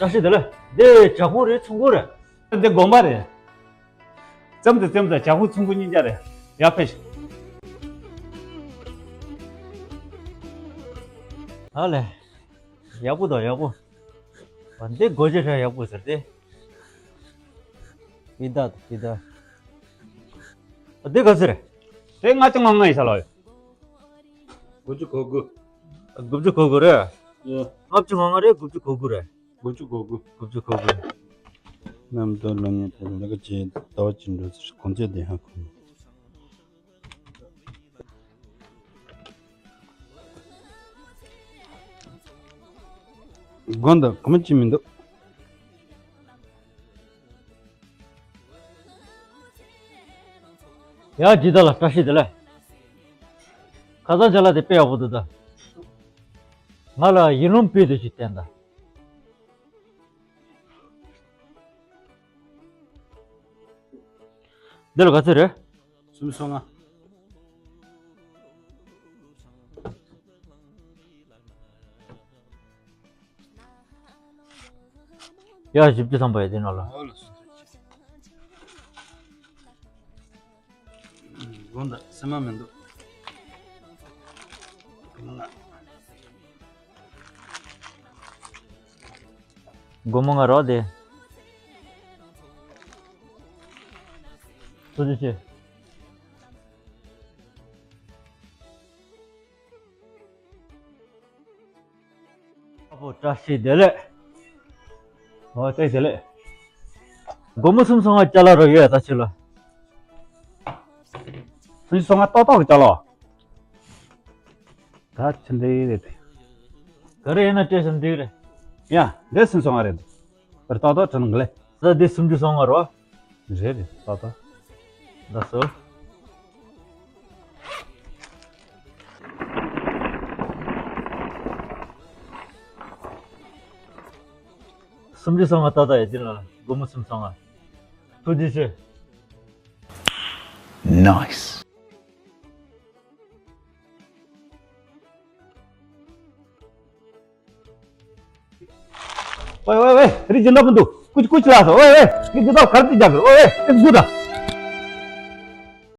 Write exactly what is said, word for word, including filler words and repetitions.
བཀྲ་ཤིས་བདེ་ལེགས། འདི་ཇ་ཁུང་རེད་ཚོང་ཁུར་རེད། འདི་དགོན་པ་རེད། ཙམ་དང་ཙམ་དང་ཇ་ཁུང་ཚོང་ཁུར་གཉིས་ཆ་རེད། ཡར་ཕེབས་ཤིག་ཨ་ལས། ཡག་པོ་དང་ཡག་པོ། འདི་སྒོ་ཕྱེ་ཧྲ་ཡག་པོ་ཟེར་ཏེ། ཀི་ད་ཀི་ད། འདི་ག་ཚོད་རེད། དེ་ལྔ་བཅུ་ང་ལྔ་ཡིན་ས་ལོ། དགུ་བཅུ་གོ་དགུ། དགུ་བཅུ་གོ་དགུ་རེད། ཡ། ལྔ་བཅུ་ང་ལྔ་རེད། དགུ་བཅུ་གོ་དགུ་རེད། དགུ་བཅུ་གོ་དགུ། དགུ་བཅུ་གོ་དགུ། གནམ་སྟོན་ལོ་ཉི་ཤུ་རྩ་ལྔ་ཟླ་བ་གཅིག་འགྲོ་ཚེ་གོང་ཚད་བདེ་ཧ་གོ། དགོན་དང་གོ་མ་ཅི་མི་འདུག་ཡ་ཇི་ལྟར་ལ་བཀྲ་ཤིས་བདེ་ལེགས། ཁ་སང་ཅ་ལག་དེ་དཔེ་ཡག་པོ་འདུག་ད། ང་ལ་ཡིན་ལུང་དཔེ་དེ་ཞིག་བསྟན་ད། འདི་ལ་ག་ཚོད་རེད། སུམ་ཅུ་སོ་ལྔ། ཡ་བཞི་བཅུ་ཐམ་པ་ཡ་དེ་ནང་ལ། དགོངས་དག་སེམས་མ་མི་འདུག་སྒོར་མོ་ལྔ་རོགས་དེ། ཐུགས་རྗེ་ཆེ། ཨ་ཕོ་བཀྲ་ཤིས་བདེ་ལེགས། ཨོ་བཀྲ་ཤིས་བདེ་ལེགས། སྒོར་མོ་སུམ་ཅུ་སོ་ལྔ་ཅ་ལག་རོགས་ཡོད་ད་ཕྱི་ལ། སུམ་ཅུ་སོ་ལྔ་ཏག་ཏག་གི་ཅ་ལག་ད་ཕྱི་འདྲེ་རེད། ག་རེ་ཡིན་ན་སྤྲད་ཤོག་འདི་རེད། ཡ་འདི་སུམ་ཅུ་སོ་ལྔ་རེད། པར་ཏག་ཏག་དྲན་གི་ལེ། ས་འདི་སུམ་ཅུ་སོ་ལྔ་རོ། རེད་རེད་ཏག་ཏག་ད་སོ། སུམ་ཅུ་སོ་ལྔ་ཏག་ཏག་ཡ་ཅི་ལ་སྒོར་མོ་སུམ་ཅུ་སོ་ལྔ། ཐུགས་རྗེ་ཆེ། Nice. ཝེ་ཝེ་ཝེ། རི་ཇི་འདྲ་མི་འདུག་ཀུ་ཅི་ཀུ་ཅི་ལ་སོ། ཝེ་ཝེ། རི་ཇི་འདྲ་གར་ཏི་རྒྱབ། ཝེ་ཝེ། ཨེ་སྒུ་ད།